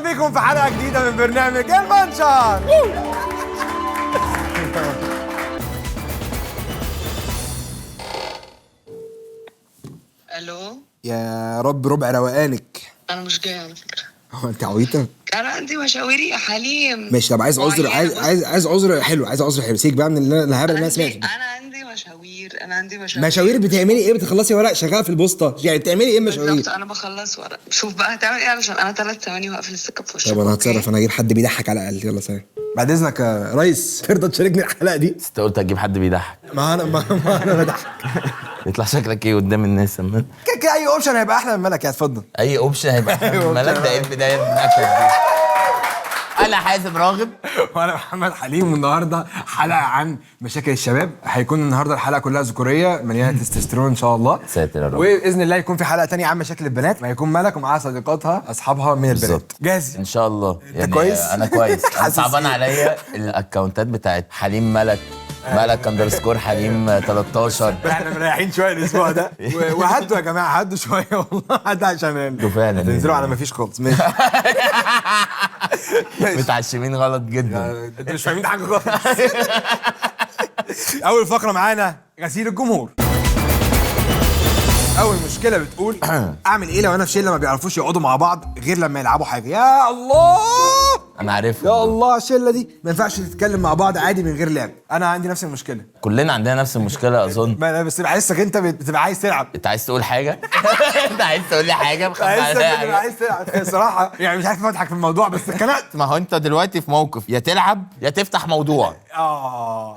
بيكم في حلقة جديدة من برنامج المنشر. الو يا رب ربع روقانك. انا مش جاية على فكرة. هو انت عبيطه؟ انا عندي مشاوير يا حليم. ماشي، طب عايز عذر، عايز عذر حلو، عايز عذر حلو. سيبك بقى من الهبل اللي انا سمعته. انا عندي مشاوير، انا عندي مشاوير. مشاوير بتعملي ايه؟ بتخلصي ورق؟ شغالة في البوسطه يعني؟ بتعملي ايه مشاوير؟ بالظبط، انا بخلص ورق. شوف بقى هتعمل ايه، علشان انا 3 ثواني وهقفل السكة في وشك. طب انا هتصرف، انا هجيب حد بيضحك على الاقل. يلا سلام. بعد اذنك يا ريس، ترضى تشاركني الحلقة دي؟ بس انت قلت هتجيب حد بيضحك. ما انا ما انا بضحك. يطلع شكلك ايه قدام الناس؟ اما كده كده اي option هيبقى احلى من ملك. اتفضل. اي option هيبقى احلى من ملك. ده ايه البداية النكد دي؟ انا حازم راغب. وانا محمد حليم، والنهارده حلقة عن مشاكل الشباب. هيكون النهارده الحلقة كلها ذكوريه مليانة تستوستيرون ان شاء الله. ساتر يا رب. وباذن الله يكون في حلقة تانية عن مشاكل البنات، ما يكون ملك ومعاها صديقاتها اصحابها من البنات. بالظبط. جاهز ان شاء الله. انت يعني كويس؟ انا كويس. انا صعبان عليا ال accountات بتاعت حليم ملك، ملك underscore حليم 13. احنا مريحين شوية الاسبوع ده. وهدوا يا جماعة، هدوا شوية والله، هدوا عشان فعلا تنزلوا على ما فيش خالص. ماشي. متعشمين غلط جدا، انتوا مش فاهمين حاجة خالص. اول فقره معانا غسيل الجمهور. اول مشكلة بتقول اعمل ايه لو انا في شله ما بيعرفوش يقعدوا مع بعض غير لما يلعبوا حاجة؟ يا الله، انا عارفها. يا الله، الشلة دي ما ينفعش تتكلم مع بعض عادي من غير لعب. انا عندي نفس المشكلة. كلنا عندنا نفس المشكلة اظن. ما انا بس بحسك انت بتبقى عايز تلعب. انت عايز تقول حاجة؟ انت عايز تقول لي حاجة؟ عايز تلعب الصراحة، يعني مش عارف اضحك في الموضوع بس اتخنقت. ما هو انت دلوقتي في موقف، يا تلعب يا تفتح موضوع.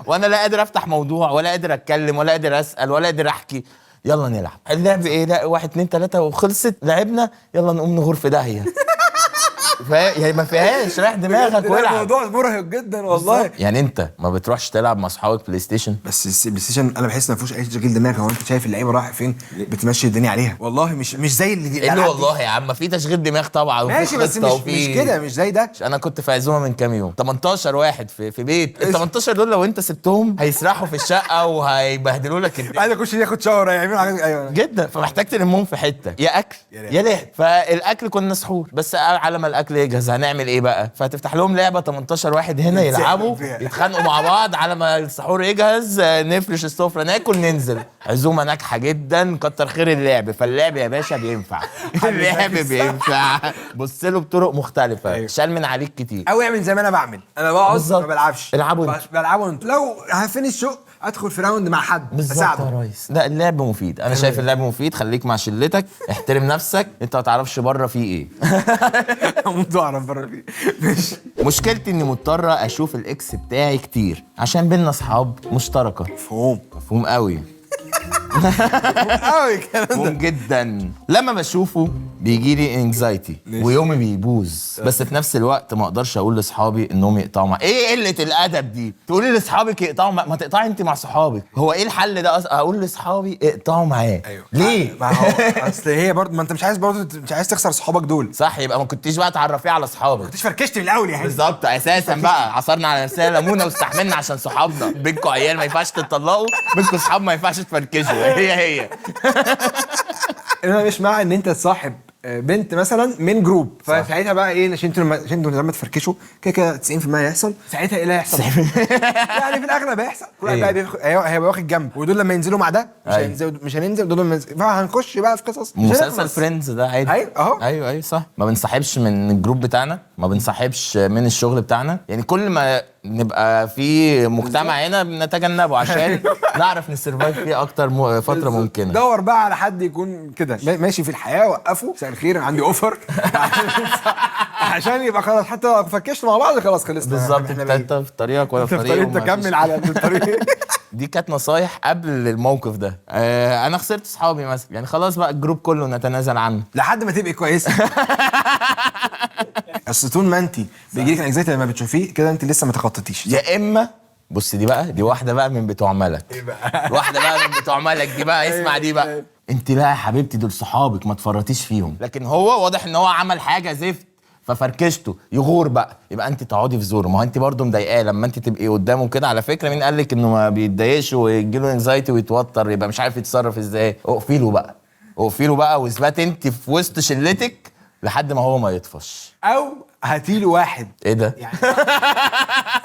وانا لا قادر افتح موضوع، ولا قادر اتكلم، ولا قادر اسال، ولا قادر احكي. يلا نلعب. اللعب ايه؟ لا 1 2 3 وخلصت لعبنا، يلا نقوم نغور في داهية. يعني ما فيهاش، رايح دماغك والعب. الموضوع مرهق جدا والله. يعني انت ما بتروحش تلعب مع اصحابك بلاي ستيشن؟ بس البلاي ستيشن انا بحس ما فيهوش اي تشغيل دماغ. هو انت شايف اللعيبة رايح فين، بتمشي الدنيا عليها. والله مش زي اللي والله يا عم في تشغيل دماغ طبعا. ماشي، بس مش كده، مش زي ده. انا كنت في عزومة من كام يوم، 18 واحد في بيت. ال 18 دول لو انت سبتهم هيسرحوا في الشقة وهيبهدلوا لك الدنيا. عايز يخش ياخد shower، هيعملوا حاجات. ايوه جدا. فمحتاج تلمهم في حتة، يا اكل يا لعب. فالاكل كنا سحور، بس على ما الاكل يجهز هنعمل ايه بقى؟ فهتفتح لهم لعبه 18 واحد هنا يلعبوا، يتخانقوا مع بعض على ما السحور يجهز، نفرش السفرة ناكل ننزل. عزومة ناجحة جدا، كتر خير اللعب. فاللعب يا باشا بينفع. اللعب بينفع. بص له بطرق مختلفة. أيوه. شال من عليك كتير. او اعمل زي ما انا بعمل، انا بقعد ما بلعبش. العبوا انتوا، بلعبوا انتوا. لو ه finish شو ادخل في round مع حد اساعده. بالظبط يا ريس. لا اللعب مفيد، انا شايف اللعب مفيد. خليك مع شلتك، احترم نفسك، انت ما تعرفش بره فيه ايه. هموت واعرف بره فيه. ماشي. مشكلتي اني مضطرة اشوف ال ex بتاعي كتير عشان بينا اصحاب مشتركة. مفهوم. مفهوم قوي. قوي الكلام ده. مفهوم جدا. لما بشوفه بيجي لي anxiety ويومي بيبوظ، بس في نفس الوقت ما اقدرش اقول لاصحابي انهم يقطعوا مع. ايه قلة الادب دي؟ تقولي لاصحابك يقطعوا ما تقطعي انت مع صحابك. هو ايه الحل ده؟ اقول لاصحابي اقطعوا معاه. ايوه. ليه؟ ما هو اصل هي برضه، ما انت مش عايز برضه، مش عايز تخسر صحابك دول. صح، يبقى ما كنتيش بقى تعرفيه على صحابك. ما كنتش فركشت من الاول يعني. بالظبط. اساسا بقى عصرنا على نفسنا ليمونه واستحملنا عشان صحابنا. بينكم عيال ما ينفعش تتطلقوا، بينكم صحاب ما ينفعش تفركشوا. هي انا مش مع ان انت تصاحب بنت مثلا من group، فساعتها بقى ايه؟ عشان انتوا لما تفركشوا كده كده 90% هيحصل. ساعتها ايه اللي هيحصل؟ يعني في الاغلب هيحصل كل واحد بقى هيبقى واخد جنب، ودول لما ينزلوا مع ده مش هينزلوا، مش هننزل، دول لما فهنخش بقى في قصص مسلسل Friends ده عادي. ايوه اهو. ايوه صح. ما بنصاحبش من ال group بتاعنا، ما بنصاحبش من الشغل بتاعنا، يعني كل ما نبقى في مجتمع هنا بنتجنبه عشان نعرف ن survive فيه اكتر فترة ممكنة. دور بقى على حد يكون كده ماشي في الحياة، وقفه مساء الخير عندي offer عشان يبقى خلاص، حتى لو فركشنا مع بعض خلاص خلصنا. بالظبط. انت في طريقك ولا في طريقي، انت كمل على الطريق. دي كانت نصايح قبل الموقف ده. انا خسرت اصحابي مثلا، يعني خلاص بقى ال group كله نتنازل عنه لحد ما تبقي كويسة. اصل طول ما انت بيجي لك anxiety لما بتشوفيه كده انت لسه ما تخططيش. يا اما بص، دي بقى دي واحدة بقى من بتوع ملك. ايه بقى؟ واحدة بقى من بتوع ملك دي بقى، اسمع دي بقى. انت لا يا حبيبتي دول صحابك ما تفرطيش فيهم، لكن هو واضح ان هو عمل حاجة زفت ففركشته، يغور بقى. يبقى انت تقعدي في زوره. ما هو انت برضه مضايقاه لما انت تبقي قدامه كده. على فكرة مين قال لك انه ما بيتضايقش ويجي له anxiety ويتوتر، يبقى مش عارف يتصرف ازاي؟ اقفي له بقى، اقفي له بقى، واثبتي انت في وسط شلتك لحد ما هو ما يطفش. او هاتيله واحد. ايه ده؟ يعني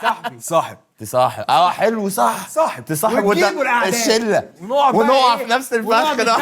صاحبي صاحب تصاحب. حلو، صح، صاحب تصاحب وتجيبوا الأعداد. الشلة ونقع ونقع في نفس الفخ ده.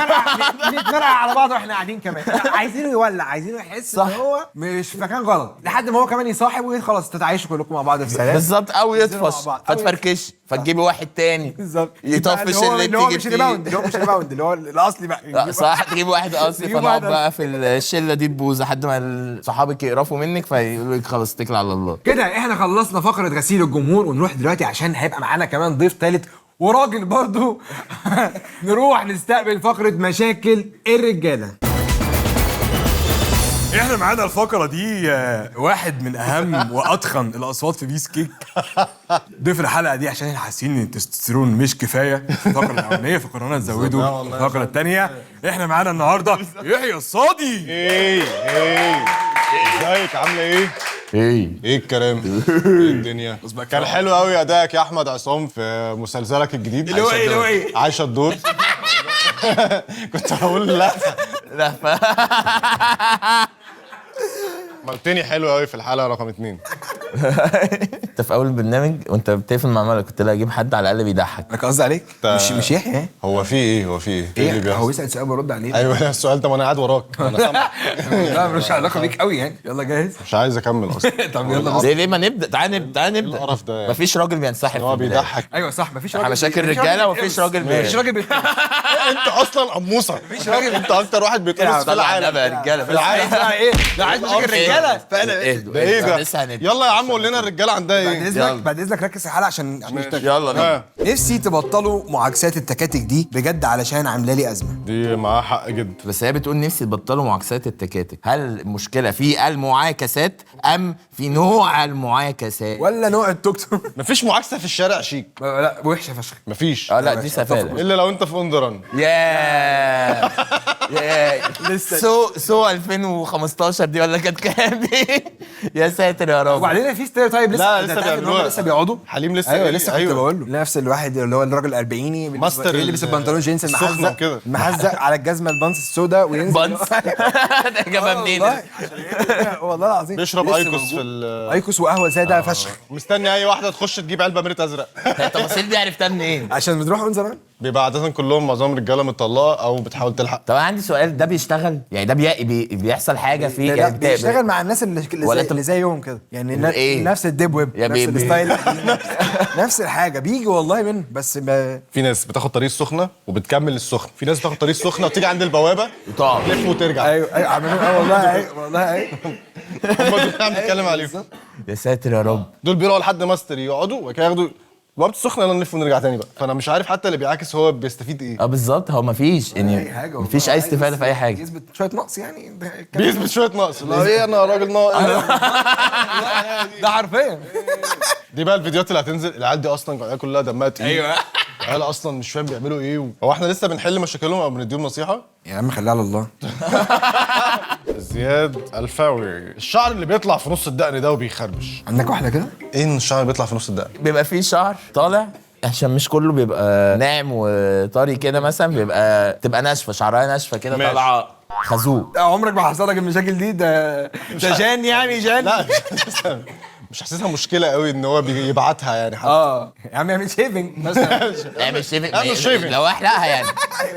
نتفرقع على بعض واحنا قاعدين كمان. عايزينه يولع، عايزينه يحس ان هو مش في مكان غلط، لحد ما هو كمان يصاحب وخلاص تتعايشوا كلكم مع بعض في سلام. بالظبط. او يطفش مع بعض. فتفركش، فتجيبي واحد تاني بالظبط، يطفش اللي هو انت مش جبتيه. rebound، اللي هو مش rebound، اللي هو الاصلي بقى. صح، تجيب واحد اصلي، تجيب فنقعد واحد بقى في الشلة دي تبوظ لحد ما صحابك يقرفوا منك فيقولوا لك خلاص اتكل على الله. كده احنا خلصنا فقره غسيل الجمهور، ونروح دلوقتي عشان هيبقى معانا كمان ضيف ثالث وراجل برضو. نروح نستقبل فقره مشاكل الرجالة. احنا معانا الفقرة دي واحد من اهم واتخن الاصوات في بيس كيك، ضيف الحلقة دي، عشان احنا حاسين ان التستوستيرون مش كفاية في الفقرة الاولانية، فقررنا نزوده في الفقرة الثانية. احنا معانا النهارده يحيى الصادي. ايه ايه، ازيك؟ عامله ايه؟ ايه ايه الكلام؟ ايه الدنيا؟ كان حلو قوي ادائك يا احمد عصام في مسلسلك الجديد اللي هو ايه؟ اللي هو ايه؟ عايشه الدور. كنت هقول لا لا عملتني حلو قوي في الحلقة رقم 2. انت في اول البرنامج وانت بتقفل مع مالك كنت لا اجيب حد على الاقل بيضحك. انا قصدي عليك، مش يحيى. هو في ايه؟ هو في ايه؟ ايه اللي ايه هو بيحصل؟ بيسال سؤال برد عليه. ايوه لا، السؤال ده ما انا قاعد وراك، انا سامع. لا ملوش علاقة بيك قوي يعني. يلا جاهز؟ مش عايز اكمل اصلا. طب يلا بس. ليه ما نبدا؟ تعال نبدا، تعال نبدا. القرف ده يعني؟ مفيش راجل بينسحب هو في البداية. بيضحك. ايوه صح، مفيش احنا راجل، مشاكل مفيش رجاله راجل ومفيش راجل مفيش راجل بيتكلم. انت اصلا قموصه، مفيش راجل، انت اكتر واحد بيتقمص في صلى على العالم. النبي يا رجاله. في العالم. ايه؟ لا عايز مشاكل رجاله، فانا اهدوا ده ايه اهدوا، لسه ده؟ هنبدا. يلا يا عم قول لنا الرجالة عندها بعد ايه؟ اذنك، بعد اذنك ركز في الحلقة عشان نشتغل. يلا بينا. نفسي تبطلوا معاكسات التكاتك دي بجد، علشان عامله لي ازمة. دي معاها حق جدا. بس هي بتقول نفسي تبطلوا معاكسات التكاتك، هل المشكلة في المعاكسات ام في نوع المعاكسات؟ ولا نوع التوك توك؟ مفيش معاكسة في الشارع شيك. لا وحشة فشخ. مفيش. لا دي سفاله. الا لو انت في اندران. ياه ياه، لسه. سو 2015 دي ولا كانت كام دي؟ يا ساتر يا رب. وبعدين في stereotype لسه، لا ده لسه أنت عارف إن هم بيعملوها، لسه بيقعدوا. حليم لسه ايوه قايل. لسه كنت أيوة. بقول له نفس الواحد اللي هو الراجل الاربعيني ماستر اللي يلبس البنطلون جينز السخنة المحزق وكده. المحزق على الجزمة البانس السوداء وينزل. بانس ده جابها منين؟ والله والله العظيم بيشرب لسه ايكوس موجود. في ال ايكوس وقهوة ساده فشخ. مستني اي واحدة تخش تجيب علبة مريت ازرق. التفاصيل دي عرفتها منين؟ عشان بتروح من زمان. بيبقى عادة كلهم معظمهم رجاله متطلقه او بتحاول تلحق. طب انا عندي سؤال، ده بيشتغل؟ يعني ده بيحصل حاجة فيه؟ لا، يعني بيشتغل مع الناس اللي ولا زي, اللي زيهم كده يعني، إيه؟ نفس الديب ويب، يا نفس baby. ال style، نفس الحاجة بيجي والله منه بس في ناس بتاخد طريق السخنة وبتكمل السخن، في ناس بتاخد طريق السخنة وتيجي عند البوابة وتقعد. تلف وترجع. ايوه ايوه عملوه. والله ايوه والله ايوه. هم دول اللي احنا بنتكلم عليهم. يا ساتر يا رب. دول بيروحوا لحد ماستر يقعدوا وبعد كده ياخدوا بوابه السخنة، يلا نلف ونرجع تاني بقى. فانا مش عارف حتى اللي بيعاكس هو بيستفيد ايه. بالظبط، هو مفيش يعني اي حاجة والله. مفيش اي عايز استفاده في اي حاجة. يثبت شوية نقص يعني، بيثبت شوية نقص. لا ايه انا راجل ناقص. ده حرفيا. دي بقى الفيديوهات اللي هتنزل، العيال دي اصلا العيال كلها دمها تقيل. ايوه العيال اصلا مش فاهم بيعملوا ايه. هو احنا لسه بنحل مشاكلهم او بنديهم نصيحة؟ يا عم خليها على الله. زياد الفاوي، الشعر اللي بيطلع في نص الدقن ده وبيخربش. عندك واحدة كده؟ ايه ان الشعر اللي بيطلع في نص الدقن؟ بيبقى فيه شعر طالع، عشان مش كله بيبقى ناعم وطري كده، مثلا بيبقى تبقى ناشفة، شعرها ناشفة كده طالعه خازوق. عمرك ما حصل لك المشاكل دي؟ ده جان يعني جان. لا مش حاسسها مشكلة قوي ان هو بيبعتها يعني حتى. يا عم اعمل shaving مثلا. اعمل shaving، اعمل shaving. لو احلقها يعني،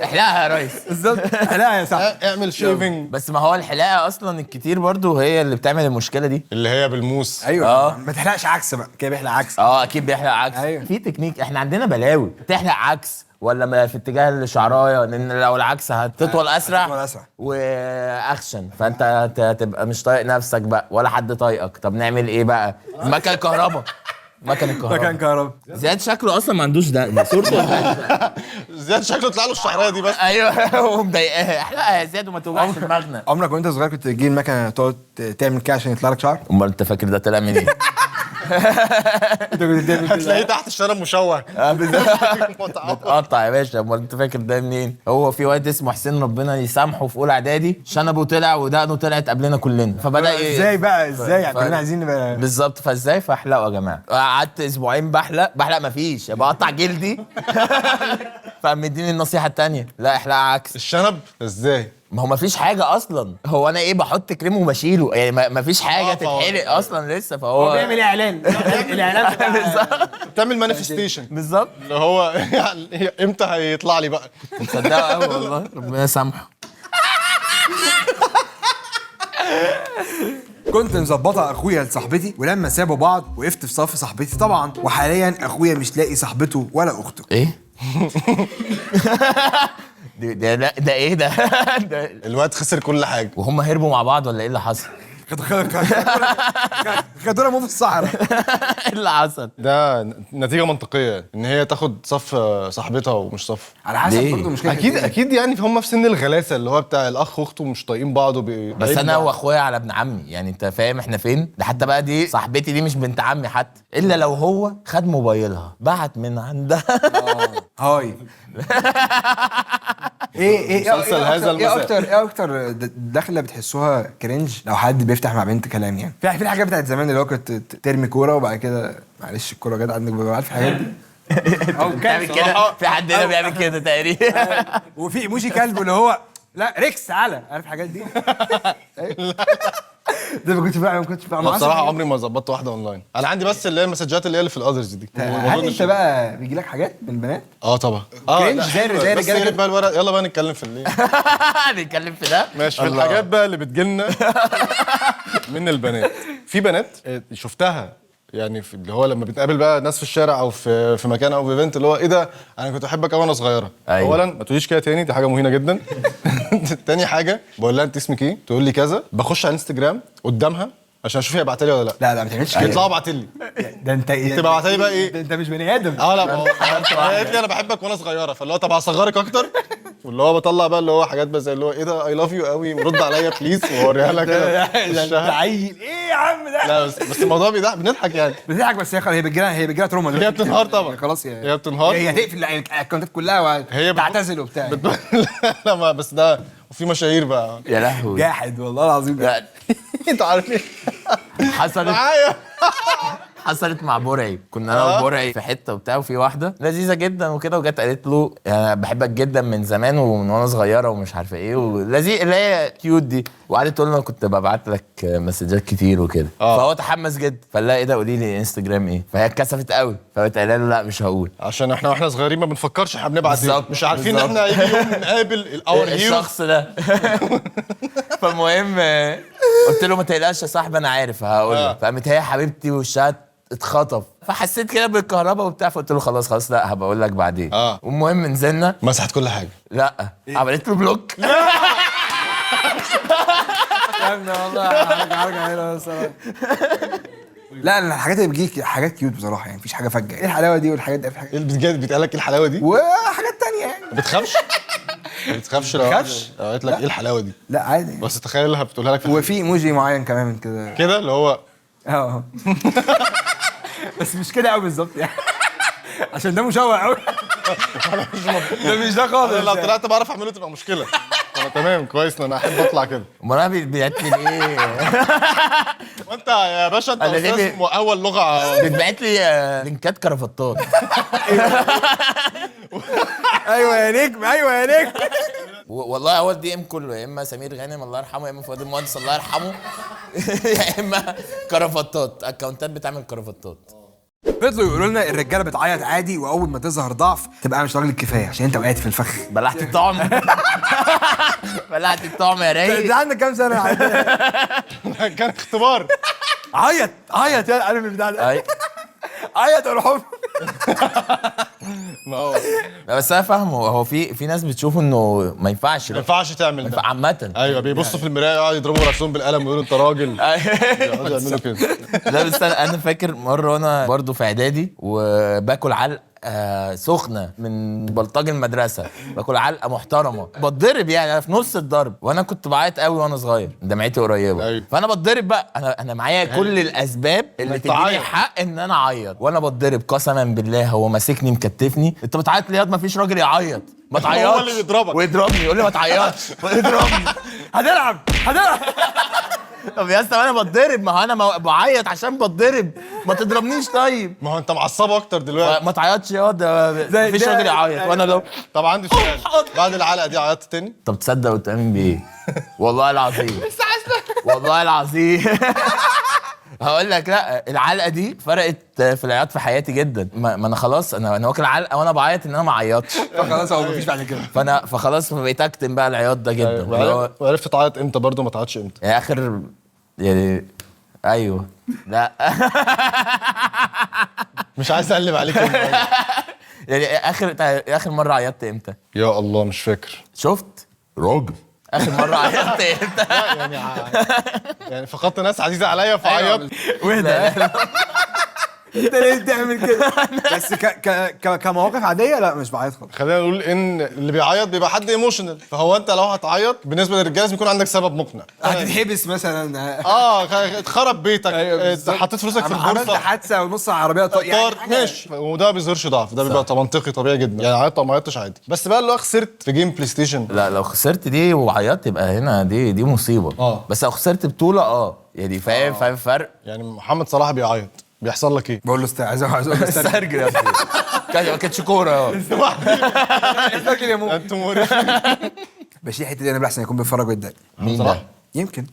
احلقها يا ريس. بالظبط. لا يا صاحبي اعمل shaving. بس ما هو الحلاقة اصلا الكتير برضو هي اللي بتعمل المشكلة دي. اللي هي بالموس. ايوه ما تحلقش عكس بقى كده، بيحلق عكس. اكيد بيحلق عكس. أيوة. في تكنيك، احنا عندنا بلاوي تحلق عكس ولا ما في اتجاه الشعرايه، لان لو العكس هتطول اسرع، هتطول اسرع واخشن، فانت هتبقى مش طايق نفسك بقى ولا حد طايقك. طب نعمل ايه بقى؟ مكان كهرباء، مكان الكهرباء، مكان كهرباء. زياد شكله اصلا ما عندوش دقن، صورته زياد شكله طلع له الشعرايه دي بس. ايوه ومضايقاها. احلقها يا زياد وما توجعش دماغنا. عمرك وانت صغير كنت تجي المكنه تقعد تعمل كده عشان يطلع لك شعر؟ امال انت فاكر ده طلع منين؟ انت كنت بتعمل كده؟ هتلاقيه تحت الشارع مشوه. متقطع يا باشا. امال انت فاكر ده منين؟ هو في واد اسمه حسين ربنا يسامحه في اولى اعدادي، شنبه طلع ودقنه طلعت قبلنا كلنا، فبدا ازاي بقى؟ ازاي يعني كلنا عايزين نبقى بالظبط. فازاي؟ فاحلقوا يا جماعة. قعدت اسبوعين بحلق بحلق، مفيش، بقطع جلدي. فقام مديني النصيحة الثانية، لا احلقها عكس. الشنب ازاي؟ ما هو ما فيش حاجة اصلا، هو انا ايه بحط كريم وبشيله يعني، ما فيش حاجة تتحرق اصلا لسه. فهو هو بيعمل اعلان، الاعلان بتاع بتعمل manifestation بالظبط. اللي هو يعني امتى هيطلع لي بقى. مصدقه قوي والله، ربنا يسامحه. كنت مظبطه اخويا لصاحبتي، ولما سابوا بعض وقفت في صف صاحبتي طبعا، وحاليا اخويا مش لاقي صاحبته ولا اخته. ايه ده ده ايه ده؟ الواد خسر كل حاجة. وهم هربوا مع بعض ولا ايه اللي حصل؟ خدونا مو في الصحراء. ايه اللي حصل؟ ده نتيجة منطقية ان هي تاخد صف صاحبتها ومش صف. على حسب برضه مشكلة. اكيد اكيد يعني هم في سن الغلاسه اللي هو بتاع الاخ واخته مش طايقين بعض. بس انا واخويا على ابن عمي يعني، انت فاهم احنا فين؟ ده حتى بقى دي صاحبتي دي مش بنت عمي حتى، الا لو هو خد موبايلها بعت من عندها. hi ايه ايه مسلسل هذا المساء. ايه اكتر دخله بتحسوها cringe لو حد بيفتح مع بنت كلام يعني؟ في الحاجات بتاعت زمان اللي هو كنت ترمي كورة وبعد كده معلش الكورة جت عندك، ببقى عارف الحاجات دي. او بتعمل كده، في حد هنا بيعمل كده تقريبا. وفي ايموجي كلب اللي هو لا ريكس تعالى، عارف الحاجات دي؟ ده ما كنتش بعمل، ما كنتش بعمل بصراحة. عمري ما ظبطت واحدة اونلاين. انا عندي بس اللي هي المسجات اللي هي اللي في ال others دي. هل انت بقى بيجي لك حاجات من بنات؟ اه طبعا. cringe زي الرجالة بقى الورق. يلا بقى نتكلم في الليل. نتكلم في ده ماشي، في الحاجات بقى اللي بتجيلنا من البنات. في بنات شفتها يعني في اللي هو لما بتقابل بقى ناس في الشارع او في مكان او في event، اللي هو ايه ده انا كنت احبك قوي وانا صغيرة. أيوة. اولا ما تقوليش كده تاني، دي حاجة مهينة جدا. تاني حاجة بقول لها انت اسمك ايه؟ تقول لي كذا. بخش على انستجرام قدامها عشان اشوف هي بعت لي ولا لا. لا لا ما تعملش كده. يطلعوا بعت لي. ده انت تبقى بعت لي بقى ايه؟ ده انت مش بني ادم. لا ما هو قالت لي انا بحبك وانا صغيرة، فاللي هو طب هصغرك اكتر، واللي هو بطلع بقى اللي هو حاجات بقى زي اللي هو ايه ده I love you قوي ورد عليا please، واوريها لها كده. ده انت عيل ايه يا عم ده؟ لا بس الموضوع بيضحك، بنضحك يعني. بنضحك بس هي بتجيلها trauma. هي بتنهار طبعا. خلاص هي بتنهار، هي هتقفل الاكونتات كلها وتعتزل وبتاع. لا ما بس ده وفي مشاهير بقى. يا لهوي جاحد والله العظيم. انت عارف ايه حصلت معايا؟ حصلت مع برعي. كنا انا وبرعي في حتة وبتاع، وفي واحدة لذيذة جدا وكده، وجت قالت له انا بحبك جدا من زمان ومن وانا صغيرة ومش عارفه ايه، ولذيذ اللي هي cute دي، وقعدت تقول له انا كنت ببعت لك مسجات كتير وكده. فهو تحمس جدا، فقال لها ايه ده قولي لي انستجرام ايه، فهي اتكسفت قوي، فقالت له لا مش هقول، عشان احنا واحنا صغيرين ما بنفكرش احنا بنبعت ايه، مش عارفين ان احنا هيجي يوم نقابل ال our hero الشخص ده. فالمهم قلت له ما تقلقش يا صاحبي انا عارف هقول لك. فقامت هي حبيبتي وشها اتخطف، فحسيت كده بالكهرباء وبتاع، فقلت له خلاص خلاص لا هبقى اقول لك بعدين. والمهم نزلنا، مسحت كل حاجة. لا عملت له block. يا ابني والله هرجع هنا بس. لا الحاجات اللي بتجيك حاجات cute بصراحة يعني، مفيش حاجة فجاة. ايه الحلاوة دي والحاجات دي؟ ايه اللي بيتقال لك ايه الحلاوة دي؟ وحاجات ثانية يعني. ما بتخافش؟ ما بتخافش لو قالت لك ايه الحلاوة دي؟ لا عادي، بس تخيلها بتقولها لك. وفي ايموجي معين كمان كده كده اللي هو بس مش كده قوي بالظبط يعني، عشان ده مشوق قوي. ده مش ده خالص. لو طلعت بعرف اعمله تبقى مشكلة. انا تمام كويس، انا احب اطلع كده. امال انا بيبعت لي ايه؟ وانت يا باشا انت استاذ اول لغة بتبعت لي لينكات كرافتات. ايوه يا نجم، ايوه يا نجم. والله هو ال DM كله يا اما سمير غانم الله يرحمه، يا اما فؤاد المهندس الله يرحمه، يا اما كرافتات، اكونتات بتعمل كرافتات. فضلوا يقولوا لنا الرجالة بتعيط عادي، واول ما تظهر ضعف تبقى مش راجل كفاية عشان انت وقعت في الفخ. بلعت الطعم. بلعت الطعم يا رايق. انت عندك كام سنة؟ كان اختبار. عيط عيط يا عارف البتاع ده، عيط يا الحب. ما هو بس انا فاهمه، هو في ناس بتشوف انه ما ينفعش، ما ينفعش تعمل ده عامة. ايوه بيبصوا في المراية يقعدوا يضربوا نفسهم بالقلم ويقولوا انت راجل. يقعدوا يعملوا كده. لا بس انا فاكر مرة وانا برضو في اعدادي وباكل علقه سخنة من بلطجي المدرسة، باكل علقه محترمه، بتضرب يعني انا في نص الضرب، وانا كنت بعيط قوي وانا صغير، دمعتي قريبه. أيوة. فانا بتضرب بقى، انا معايا كل الاسباب اللي تديني حق ان انا اعيط، وانا بتضرب قسما بالله هو ماسكني مكتفني، انت بتعيط ليه؟ ما فيش راجل يعيط، ما تعيطش. هو اللي بيضربك ويضربني يقول لي ما تعيطش ويضربني. هنلعب هنلعب. طب يا اسطى انا بتضرب، ما هو انا بعيط عشان بتضرب، ما تضربنيش. طيب ما هو انت معصبة اكتر دلوقتي. ما تعيطش يا ده مفيش راجل يعيط. وانا لو طب عندي سؤال، بعد العلقة دي عيطت تاني؟ طب تصدق وتامن بايه؟ والله العظيم والله العظيم هقول لك، لا العلقة دي فرقت في العياط في حياتي جدا. ما انا خلاص انا واكل علقه وانا بعيط ان انا ما اعيطش. خلاص هو مفيش بعد كده. فانا فخلاص بقيت اكتم بقى العياط ده جدا. وعرفت تعيط امتى برضه؟ ما تعيطش امتى؟ يعني اخر يعني ايوه لا مش عايز اقلب عليك. يعني اخر مرة عيطت امتى؟ يا الله مش فاكر. شفت؟ راجل اخر مرة عيطت امتى؟ لا يعني فقدت ناس عزيزه عليا فعيطت. وهدى انت ليه بتعمل كده؟ بس كمواقف عادية لا مش بعيط خالص. خلينا نقول ان اللي بيعيط بيبقى حد emotional، فهو انت لو هتعيط بالنسبة للرجاله لازم يكون عندك سبب مقنع. هتتحبس مثلا، اتخرب بيتك، حطيت فلوسك في البورصة، عملت حادثه ونص عربية طار، ماشي. وده ما بيظهرش ضعف، ده بيبقى منطقي طبيعي جدا. يعني عيطت او ما عيطتش عادي. بس بقى لو خسرت في game PlayStation، لا لو خسرت دي وعيطت يبقى هنا دي مصيبة. بس لو خسرت بطوله يعني فاهم فرق. يعني محمد صلاح بيعيط بيحصل لك ايه؟ بقول له عايز اقول له استرجل يا ابني، ما كانتش كورة. استرجل يا مو انتوا مقرفين. بشيل الحتة دي انا احسن يكون بيتفرج ويتضايق. مين ده؟ يمكن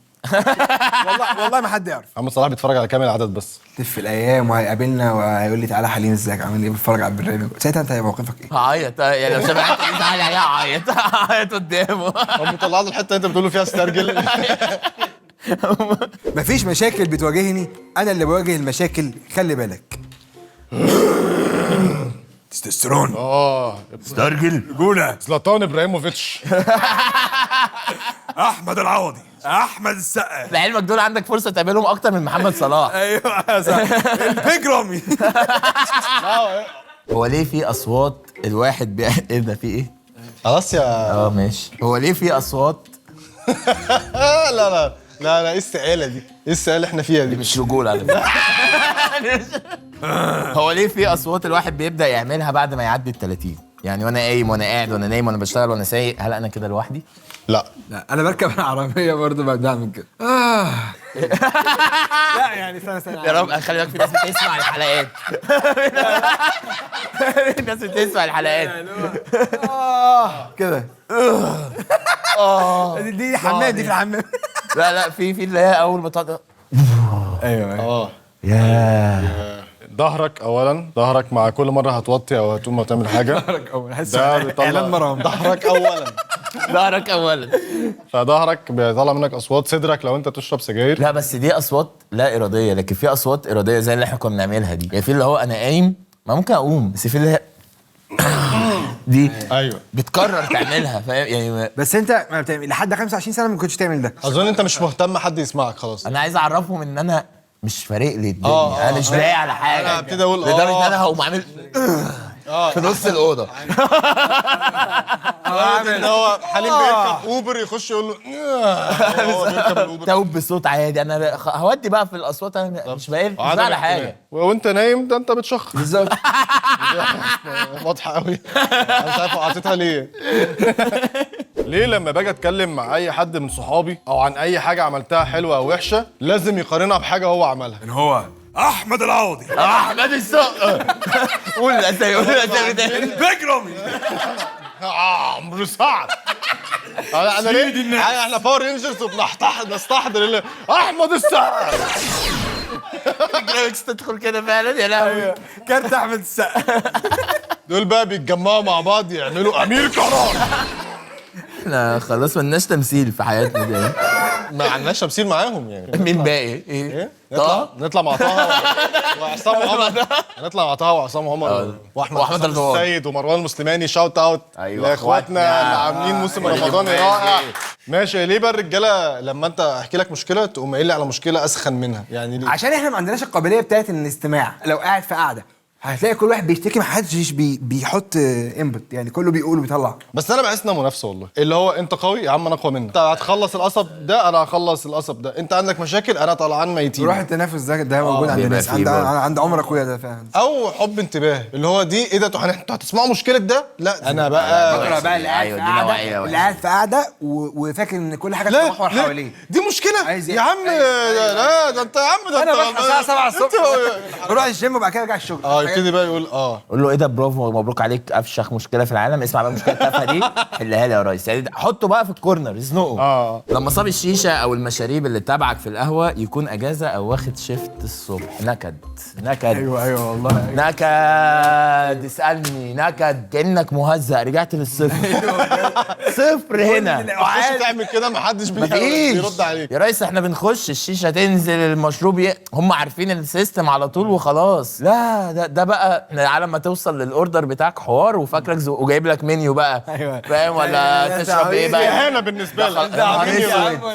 والله ما حد يعرف. محمد صلاح بيتفرج على كامل العدد بس. تف الايام وهيقابلنا وهيقول لي تعالى حليم ازيك عامل ايه، بتفرج على البرنامج. ساعتها انت هيبقى موقفك ايه؟ هعيط يعني لو سمعت تعالى عليها هعيط، هعيط قدامه. هو مطلع له الحتة انت بتقول له فيها استرجل. مفيش مشاكل بتواجهني، انا اللي بواجه المشاكل، خلي بالك. تستوستيرون. استرجل. رجوله. زلاتان ابراهيموفيتش. احمد العوضي، احمد السقا. لعلمك دول عندك فرصة تقابلهم اكتر من محمد صلاح. ايوه صح. البيج رامي. هو ليه في اصوات الواحد ايه ده في ايه؟ خلاص يا ماشي. هو ليه في اصوات؟ لا لا لا لا، ايه السقاله دي؟ ايه السقاله اللي احنا فيها دي؟ مش رجوله على فكرة. هو ليه في اصوات الواحد بيبدا يعملها بعد ما يعدي ال 30؟ يعني وانا قايم وانا قاعد وانا نايم وانا بشتغل وانا سايق، هل انا كده لوحدي؟ لا لا انا بركب العربية برضه بعمل كده. لا يعني استنى يا رب خلي بالك في ناس بتسمع الحلقات. في ناس بتسمع الحلقات كده. دي حمام، دي في الحمام. لا لا في اللي هي اول ما تقعد. ايوه ياه. ظهرك اولا، ظهرك مع كل مرة هتوطي او هتقوم وتعمل حاجة. ظهرك اولا، حس اعلان مرام. ظهرك اولا، ظهرك اولا. فظهرك بيطلع منك اصوات. صدرك لو انت بتشرب سجاير. لا بس دي اصوات لا ارادية، لكن في اصوات ارادية زي اللي احنا كنا بنعملها دي. يعني في اللي هو انا قايم ما ممكن اقوم، بس في اللي هي دي ايوه بتكرر تعملها، فاهم يعني؟ بس انت ما بتعمل لحد 25 سنة ما كنتش تعمل ده. اظن انت مش مهتم حد يسمعك خلاص. انا عايز اعرفهم ان انا مش فارق لي الدنيا، انا مش لاقي على حاجة. انا ابتدي اقول لدرجة ان انا هقوم عامل في نص الاوضة. ان هو حليم بيركب اوبر يخش يقول له هو بيركب الاوبر توب بصوت عادي. انا هودي بقى في الاصوات، انا مش باين مش على حاجة. وانت نايم ده انت بتشخ بالظبط. واضحة قوي، انا مش عارف عطيتها ليه. ليه لما باجي اتكلم مع اي حد من صحابي او عن اي حاجة عملتها حلوة او وحشة لازم يقارنها بحاجة هو عملها؟ ان هو احمد العوضي، احمد السقا. قول الاسامي، قول الاسامي تاني. البيج رامي، عمرو سعد. انا ليه احنا Power Rangers وبنستحضر احمد السقا. ال graphics تدخل كده فعلا يا لهوي. كارت احمد السقا. دول بقى بيتجمعوا مع بعض يعملوا امير كرارة. احنا خلاص مالناش تمثيل في حياتنا دي. ما عندناش تمثيل معاهم يعني. مين باقي؟ ايه؟ طه؟ نطلع مع طه وعصام عمر. نطلع مع طه وعصام عمر واحمد السيد ومروان المسلماني. shout out لاخواتنا اللي عاملين موسم رمضان رائع. ماشي. ليه بقى الرجالة لما انت احكي لك مشكلة تقوم قايل لي على مشكلة اسخن منها؟ يعني ليه؟ عشان احنا ما عندناش القابلية بتاعت الاستماع. لو قاعد في قاعدة هتلاقي كل واحد بيشتكي، ما حدش بيحط input، يعني كله بيقول وبيطلع. بس انا بحس انها منافسه والله، اللي هو انت قوي يا عم انا اقوى منك، انت هتخلص القصب ده انا هخلص القصب ده، انت عندك مشاكل انا طلعان ميتين. روح التنافس ده موجود عند بيبقى الناس، فيه عند برضه. عند عمر اخويا ده فعلا. او حب انتباه، اللي هو دي ايه ده، انتوا هتسمعوا مشكلة ده؟ لا انا بقى بكره بقى اللي قاعد أيوة، في دي قعدة، نوعية اللي قاعد في قعدة وفاكر ان كل حاجة لا تتمحور لا، حواليه. دي مشكلة عايز يا عم، لا ده انت يا عم ده انا انت بصحى الساعة 7 الصبح انت- بروح الجيم وبعد كده ارجع الشغل. يبتدي بقى يقول قول له ايه ده، برافو مبروك عليك افشخ مشكلة في العالم، اسمع بقى المشكلة التافهة دي حلها لي يا ريس، يعني حطه بقى في ال corner ازنقه. لما صاب الشيشة او المشاريب اللي تبعك في القهوة يكون اجازه او واخد shift الصبح، نكد نكد. ايوه والله. نكد، اسالني نكد، كانك مهزأ رجعت للصفر. صفر هنا. تخش تعمل كده محدش بيرد عليك يا ريس. احنا بنخش الشيشة تنزل المشروب هم عارفين ال system على طول وخلاص. لا ده بقى على ما توصل لل order بتاعك حوار، وفاكرك وجايب لك منيو بقى. أيوة. فاهم ولا تشرب ايه بقى؟ اهانه بالنسبة لك.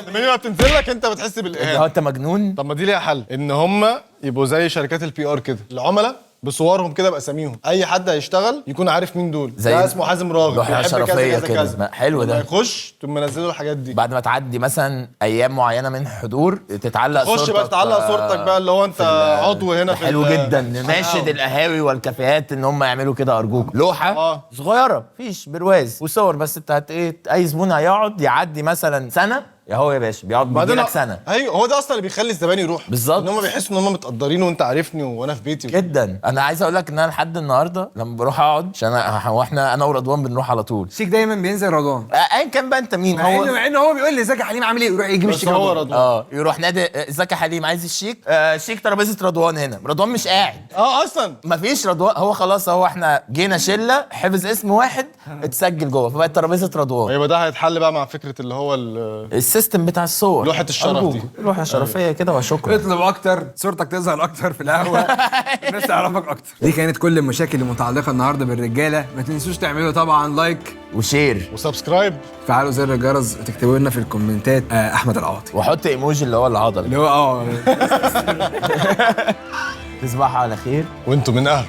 المنيو بتنزل لك انت بتحس بالاهانه. هو انت مجنون؟ طب ما دي ليها حل، ان هم يبقوا زي شركات ال PR كده، العملاء بصورهم كده باساميهم، اي حد هيشتغل يكون عارف مين دول، زي ده اسمه حازم راغب لوحة بيحب كذا شرفية كذا كده. كذا. حلو ده. لما يخش تقوم منزله الحاجات دي، بعد ما تعدي مثلا ايام معينة من حضور تتعلق خش صورتك بقى تتعلق صورتك بقى اللي هو انت عضو هنا في حلو جدا. نناشد القهاوي والكافيهات ان هم يعملوا كده ارجوك. لوحة صغيرة مفيش برواز وصور بس، انت ايه اي زبون هيقعد يعدي مثلا سنة يا هو يا باشا بيقعد بعدين بيجي لك سنة. ايوه هو ده اصلا اللي بيخلي الزبائن يروح بالظبط، ان هم بيحسوا ان هم متقدرين وانت عارفني وانا في بيتي جدا. انا عايز اقول لك ان انا لحد النهارده لما بروح اقعد، عشان واحنا انا ورضوان بنروح على طول، شيك دايما بينزل رضوان ايا كان بقى انت مين، هو مع انه هو بيقول لي ازيك يا حليم عامل ايه، يروح يجيب الشيك. هو رضوان يروح نادي ازيك يا حليم عايز الشيك، شيك ترابيزة رضوان هنا. رضوان مش قاعد اصلا مفيش رضوان، هو خلاص هو احنا جينا شله حفظ اسم واحد اتسجل جوه فبقت ترابيزة رضوان. يبقى ده هيتحل بقى مع فكرة اللي هو ال system بتاع الصور، لوحة الشرف دي، لوحة شرفيه كده وشكرا. اطلب اكتر، صورتك تظهر اكتر في القهوة، الناس تعرفك اكتر. دي كانت كل المشاكل المتعلقة النهارده بالرجاله. ما تنسوش تعملوا طبعا like و share و subscribe، فعلوا زر الجرس وتكتبوا لنا في الكومنتات احمد العواطي، وحط ايموجي اللي هو العضل اللي هو تصبحوا على خير وانتم من اهله.